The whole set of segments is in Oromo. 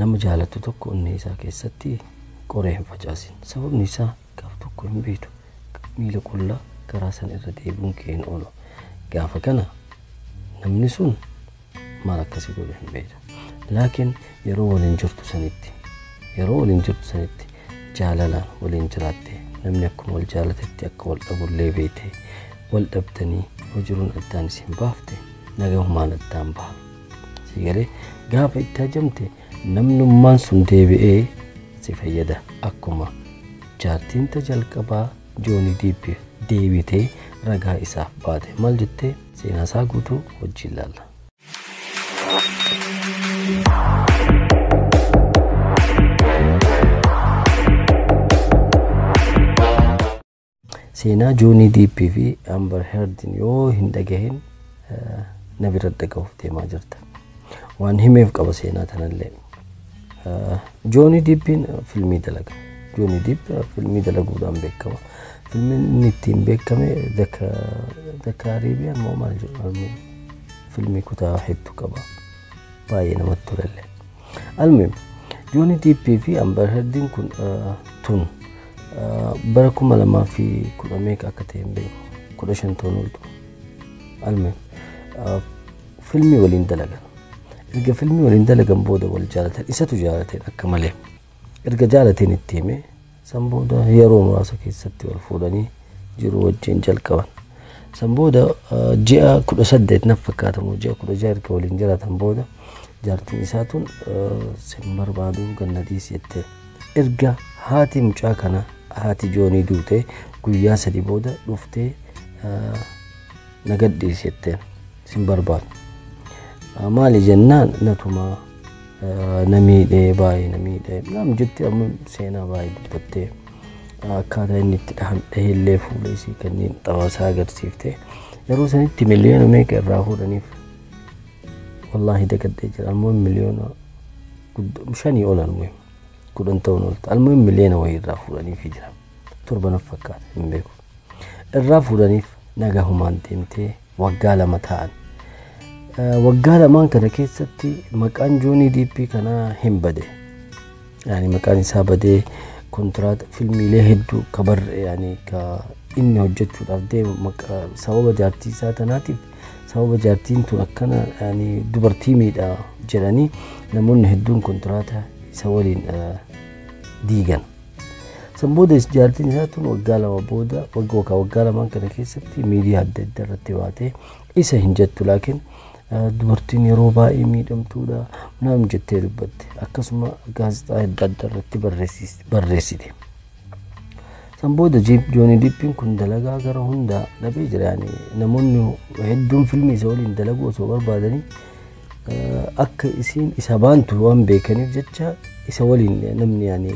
Nama jaalattu tokko onnee isaa keessatti qoree hin facaasin. Sababni isaa gaaf tokko hin beektu, miila qullaa karaa san irra deebi'uun kee hin oolu. Gaafa kana namni sun maal akkasii godhu hin beektu. Laakiin yeroo waliin jirtu sanitti, yeroo waliin jirtu sanitti jaalalaan waliin jiraatte, namni akkuma wal jaalatetti akka wal dhabullee beekte, wal dhabdanii hojiruun addaan isin baafte nagahumaan addaan baha. Si galee gaafa itti hajamte namnummaan sun deebi'ee si fayyada. Akkuma jaartiin ta jalqabaa Joonii Diippiif deebitee ragaa isaaf baate. Maal jettee seenaa isaa guutuu wajjin ilaalla. Seenaa Joonii Diippii fi Amber Heardin yoo hin dhagahin na bira dhagahuuf deemaa jirta. Waan himeef qaba seenaa tanallee. Joonii Diippiin filmii dalaga. Joonii Diip filmii dalaguudhaan beekama. Filmiin inni ittiin beekame The Caribbean moo maal jedhu filmii kutaa hedduu qaba. Baay'ee namatti tolallee. Almuhim Joonii Diippii fi Amber Heardiin kun tun bara 2010 meeqa akka ta'e hin beeku. 15 ta'uun ooltu. Almuhim filmii waliin dalagan. Erga filmii waliin dalagan booda wal jaalatan, isatu jaalateen akka malee. Erga jaalateen itti hime, san booda yeroo muraasa keessatti wal fuudhanii jiruu wajjin jalqaban. San booda ji'a 18 naf fakkaatamu ji'a 16 erga waliin jiraatan booda jaartiin isaa tun sin barbaadu ganna dhiisi jettee. Erga haati mucaa kana, haati Joonii duute guyyaa 3 booda dhuftee na gadhiisi jetteen, sin barbaadu. Maali jennaan natumaa na miidhee, baay'ee na miidhee naam jettee amma seenaa baay'ee dubbattee, akkaataa inni itti dhaheellee fuula isii kanneen xabaasaa agarsiiftee. Yeroo sanitti miliyoona meeqa irraa fuudhaniif wallaahi dagadhee jira. Almuhim miliyoona 5 ol, almuhim 10 ta'uun oolta, almuhim miliyoona wayii irraa fuudhaniif jira. 7 naf fakkaata, hin beeku. Irraa fuudhaniif nagahumaan deemtee waggaa 2 ta'an. Waggaa lamaan kana keessatti maqaan Joonii Diippii kanaa hin bade. Yaani maqaan isaa badee kontiraata filmiilee hedduu ka barre, yaani ka inni hojjechuudhaaf deemu sababa jaartii isaa tanaatiif, sababa jaartiin tun akkana yaani dubartii miidha jedhanii namoonni hedduun kontiraata isa waliin diigan. San booda jaartiin isaa tun waggaa 2 booda, waggaa lamaan kana keessatti miidiyaa adda addaa irratti baatee isa hin jettu, laakiin dubartiin yeroo baay'ee miidhamtuudha naam jettee dubbatte. Akkasuma gaazexaa adda addaa irratti barreessite. San booda Joonii Diippiin kun dalagaa gara hundaa dhabee jira. Yaani namoonni hedduun filmii isa waliin dalaguu osoo barbaadanii akka isiin isa baantu waan beekaniif jecha isa waliin namni yaani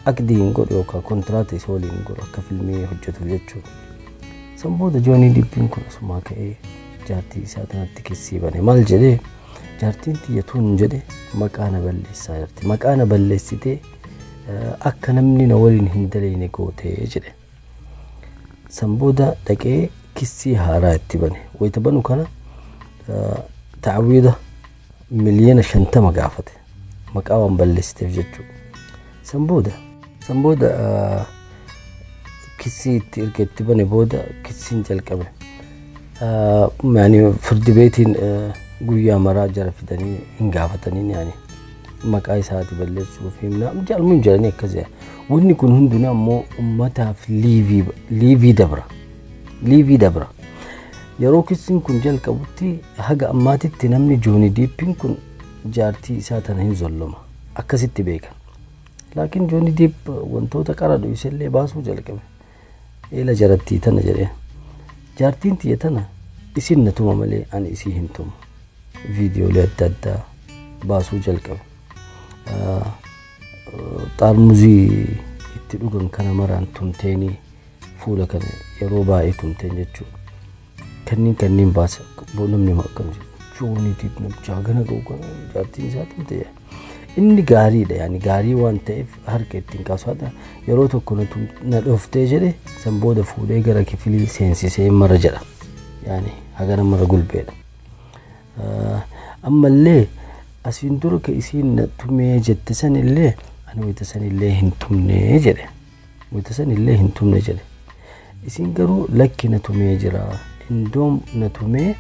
aqdii hin godhu yookaan kontiraata isa waliin hin godhu akka filmii hojjetuuf jechuudha. San booda Joonii Diippiin kun asumaa ka'ee jaartii isaa tanatti kissii bane. Maal jedhee? Jaartiin tiyya tun jedhe maqaa na balleessaa jirti. Maqaa na balleessitee akka namni na waliin hin dalagne gootee jedhe. San booda dhaqee kissii haaraa itti bane. Wayita banu kana ta'awiida miliyoona 50 gaafate. Maqaa waan balleessiteef jechuudha. San booda kissii itti erga itti bane booda kissiin jalqabe. Yaani firdi beetiin guyyaa maraa jara fidanii hin gaafataniin, yaani maqaa isaati balleessuuf himna jaalmuun jedhanii akkas jedha. Wanni kun hundinuu ammoo uummataaf liivii dabra. Liivii dabra. Yeroo kissiin kun jalqabutti haga ammaatitti namni Joonii Diippiin kun jaartii isaa tana hin zolloma. Akkasitti beekan. Laakiin Joonii Diip wantoota qara isallee baasuu jalqabe. Eela jarattii tana jedhee. Jaartiin tiyya tana isin na tuma malee ani isii hin tumu. Viidiyoolee adda addaa baasuu jalqabe. Xaarmuzii itti dhugan kana maraan tumteenii fuula kana yeroo baay'ee tumteen jechuudha. Kanneen baasa namni akkam jedhu Joonii Diip namicha hagana ga'u kana jaartiin isaa tumte. Inni gaariidha, yaani gaarii waan ta'eef harka ittiin kaasu. Haadha yeroo tokko na dhooftee jedhe, san booda fuudhee gara kifilii seensisee mara jedha. Yaani hagana mara gulbeedha. Ammallee Asiin dura ka isiin na tumee jette sanillee ani wayita sanillee hin tumnee jedhe. Wayita sanillee hin tumne jedhe. Isiin garuu lakki na tumee jira. Indoom na tumee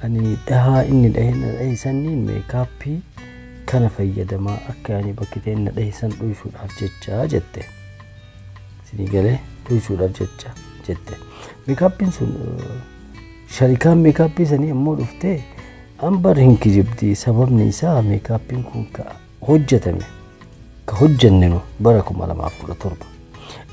ani dhahaa inni dhahe na dhahe sanniin meekaappii kana fayyadamaa akka ani bakki ta'e na dhahe san dhoysuudhaaf jecha jette. Isinii galee dhoysuudhaaf jecha jette. Meekaappiin sun sharikaan meekaappii sanii ammoo dhuftee Ambar hin kijibdi, sababni isaa meekaappiin kun ka hojjetame ka hojjenne nu bara 2017.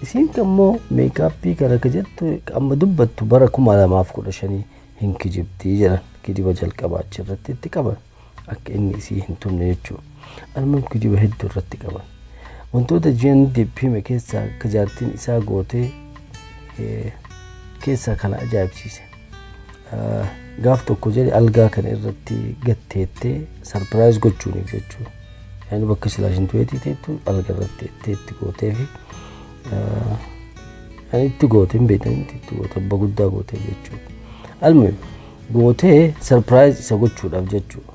Isiin ammoo meekaappii kana ka jettu amma dubbattu bara 2015 hin kijibdi jedhan, kijiba jalqabaa achirratti itti qaban akka inni isii hin tumne jechuudha. Almuun kijiba hedduu irratti qaban. Wantoota Joon Depp hime keessaa akka jaartiin isaa gootee keessaa kana ajaa'ibsiise. Gaaf tokko jedhe algaa kana irratti gatteettee sarpiraayiz gochuuniif jechuudha. Yaani bakka silaa shintuweetii teettu alga irratti teettee itti gootee fi yaani itti gootee hin beektan itti gootee abba guddaa gootee jechuudha. Almuun gootee sarpiraayiz isa gochuudhaaf jechuudha.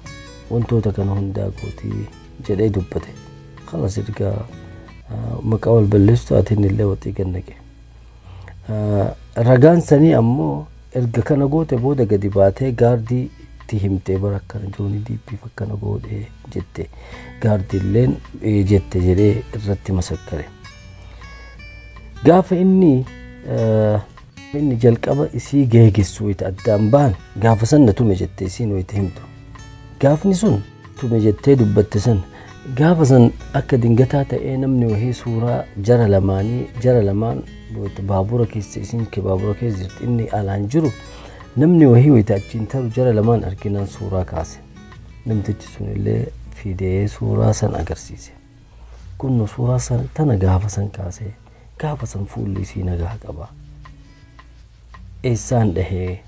Wantoota kana hundaa gootii jedhee dubbate. Kalas erga maqaa wal balleessu taateen illee waxii gannaqe. Ragaan sanii ammoo erga kana goote booda gadi baatee gaardii itti himtee bara akkana Joonii Diippiif akkana gootee jette, gaardiilleen jette jedhee irratti masakkare. Gaafa inni jalqaba isii geegessu wayita addaan bahan gaafa san na tume jette isiin wayita himtu. Gaafni sun tume jettee dubbatte san gaafa san akka dingataa ta'ee namni wahii suuraa jara lamaanii jara lamaan baabura keessa isiin baabura keessa jirti inni alaan jiru namni wahii wayita achiin taru jara lamaan arginaan suuraa kaase. Namtichi sun illee fidee suuraa san agarsiise. Kunno suuraa san tana gaafa san kaase, gaafa san fuulli isii nagaa qaba. Eessaan dhahee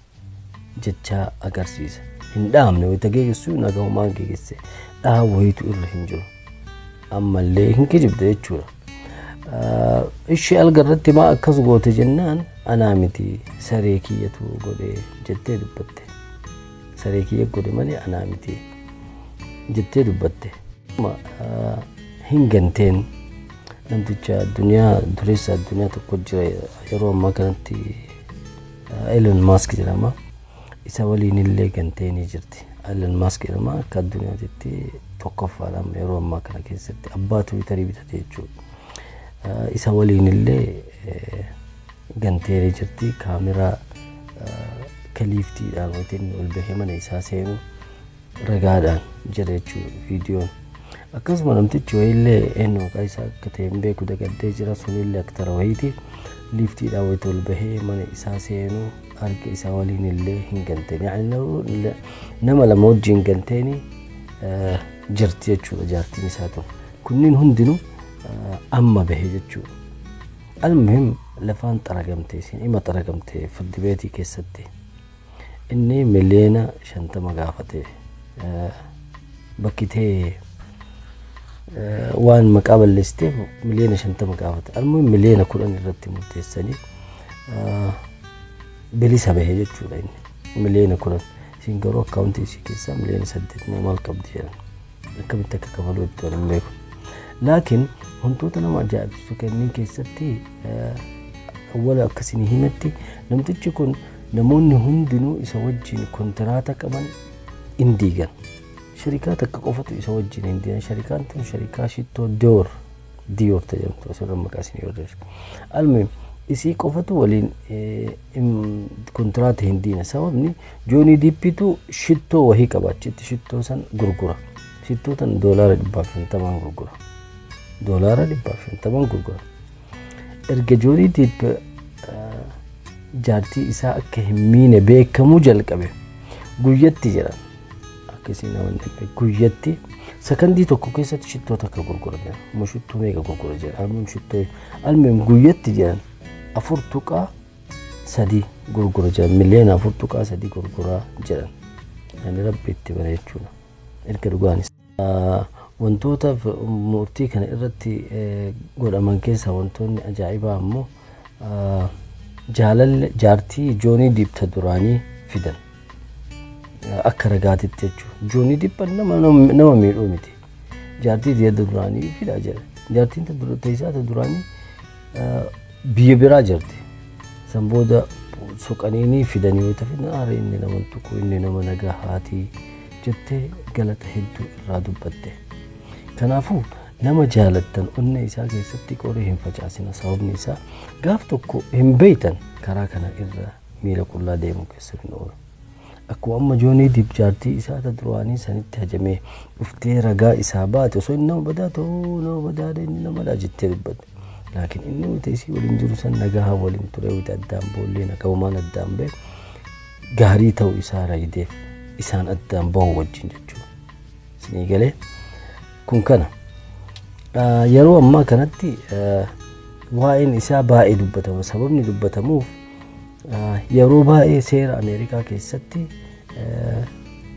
jechaa agarsiisa. Hin dhaamne wayita geessu nagaa homaan geesse dhahaa wayiitu irra hin jiru. Ammallee hin kijibde jechuudha. Ishee alga irratti maa akkas goote jennaan anaa miti saree kiyyatu godhe jettee dubbatte. Saree kiyya godhe malee anaa miti jettee dubbatte. Hin ganteen namticha addunyaa dureessa addunyaa tokko jira yeroo ammaa kanatti Elon Musk jedhama. Isa waliin illee gantee ni jirti. Elon Musk jedhama akka addunyaatti tokkoffaadha yeroo ammaa kana keessatti abbaa Tiwiitarii bitate jechuudha. Isa waliin illee gantee ni jirti. Kaameraa kaliiftiidhaan wayita inni ol bahee mana isaa seenu ragaadhaan jira jechuudha viidiyoon. Akkasuma namtichi wayiillee eenyu maqaa isaa akka ta'e hin beeku dagaddee jira, sunillee aktara wayiiti. Liiftiidhaan wayita ol bahee mana isaa seenu harka isaa waliin illee hin ganteen. Yaani nama lama wajjin ganteeni jirti jechuudha jaartiin isaa tun. Kunniin hundinuu amma bahe jechuudha. Almuhim lafaan xaragamte isiin ima xaragamte firdi beetii keessatti. Inni 50 miliyoona gaafate bakki ta'e waan maqaa balleessiteef 50 miliyoona gaafate. Almuhim 10 miliyoona irratti murteessanii bilisa bahe jechuudha inni 10 miliyoona. Isiin garuu akkaawuntii isii keessaa 8 miliyoona maal qabdi jedhan. Akkamitti akka kafaluu itti hin beeku. Laakiin wantoota nama ajaa'ibsiisu kanneen keessatti awwala akkasiin himetti namtichi kun namoonni hundinuu isa wajjin kontiraata qaban hin diigan. Sharikaa takka qofatu isa wajjin hin diigan. Sharikaan tun sharikaa shittoo Dior Dior jedhamtu asirra maqaa isin barreessu. Almuhim isii qofatu waliin kontiraata hin diina. Sababni Joonii Diippiitu shittoo wahii qaba achitti shittoo san gurgura. Shittoo tan $150 gurgura. $150 gurgura. Erga Joonii Diip jaartii isaa akka hin miine beekamuu jalqabe guyyatti jedhan akka isiin namoonni guyyatti sakandii tokko keessatti shittoo takka gurgura jedhan. Amma shittoo meeqa gurgura jedhan. Almuhim shittoo almuhim guyyatti jedhan 4.3 gurgura jedhan. 4.3 miliyoona gurguraa jedhan. Ani rabbi itti bara jechuudha. Erga dhugaanis. Wantoota murtii kana irratti godhaman keessaa wantoonni ajaa'ibaa ammoo jaalalle jaartii Joonii Diip ta duraanii fidan. Akka ragaatitti jechuudha. Joonii Depp nama miidhuu miti. Jaartii tiyya duraanii fidaa jedha. Jaartiin isaa duraanii biyya biraa jirti. San booda soqaniinii fidanii yoo ta'u, "Aare, inni nama tuqu, inni nama nagaa haatii," jettee galata hedduu irraa dubbatte. Kanaafuu nama jaalattan onnee isaa keessatti qoree hin facaasina. Sababni isaa gaaf tokko hin beeytan, karaa kana irra miila qullaa deemuu keessa hin oolu. Akkuma amma Joonii Depp jaartii isaa ta duraanii sanitti hajamee dhuftee ragaa isaa baate, osoo inni nama badaa ta'uu, nama badaadha, inni namadha jettee dubbatte. Laakiin inni wanta isii waliin jiru san nagaa waliin ture, wanta addaan boollee nagahumaan addaan bahe gaarii ta'uu isaa ragdeef isaan addaan bahu wajjin jechuudha. Isinii galee kun kana. Yeroo ammaa kanatti waa'een isaa baay'ee dubbatama. Sababni dubbatamuuf yeroo baay'ee seera Ameerikaa keessatti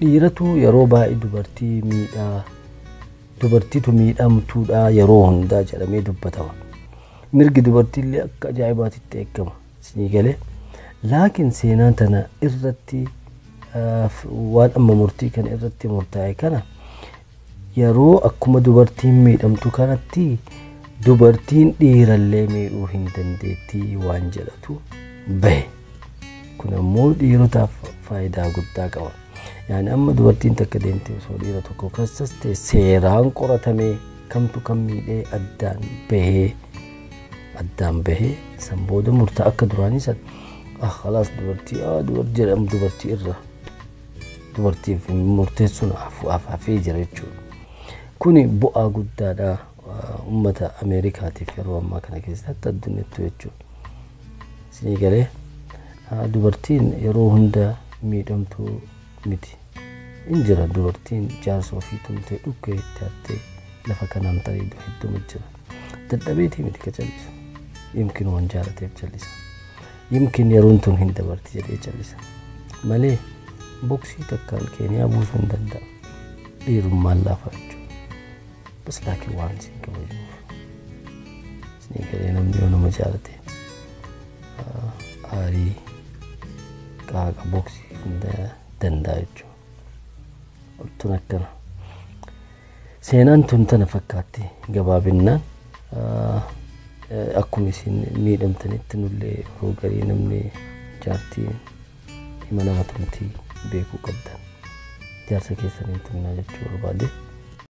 dhiiratu yeroo baay'ee dubartii miidhaa, dubartiitu miidhamtuudha yeroo hundaa jedhamee dubbatama. Mirgi dubartiillee akka ajaa'ibaatitti eegama. Isinii galee, laakiin seenaan tana irratti, waan amma murtii kana irratti murtaa'e kana, yeroo akkuma dubartiin miidhamtu kanatti dubartiin dhiirallee miidhuu hin dandeettii waan jedhatu bahe. Kun ammoo dhiirotaaf faayidaa guddaa qaba. Yaani amma dubartiin takka deemtee osoo dhiira tokko kassaste, seeraan qoratamee kamtu kam miidhee addaan bahee san booda murtaa akka duraanii san ah khalaas dubartii ah dubartii jedhamu, dubartii irra dubartiif murteessuun hafee jira jechuudha. Kuni bu'aa guddaadha uummata Ameerikaatiif yeroo ammaa kana keessatti, addunyaatti jechuudha. Isinii galee, dubartiin yeroo hunda miidhamtuu miti. In jira, dubartiin jaarsa ofii tumtee dhukkee itti hartee lafa kanaan tarii hedduu jira. Dadhabeetii miti ka callisu. Yimkin waan jaalateef callisa. Yimkin yeroon tun hin dabarti jedhee callisa. Malee boksii takkaan Keeniyaa buusuu hin danda'a. Dhiirummaan laafa jechuudha. Bas laakiin waan isin kabajuuf. Isinii galee, namni yoo nama jaalate aarii qaaqa boksii hunda danda'a jechuudha. Tun akkana. Seenaan tun tana fakkaatti gabaabinnaan. Akkuma isin miidhamtanitti nullee yeroo garii namni jaartii hima nama tumtii beekuu qabdan. Jaarsa keessan hin tumnaa jechuu barbaade.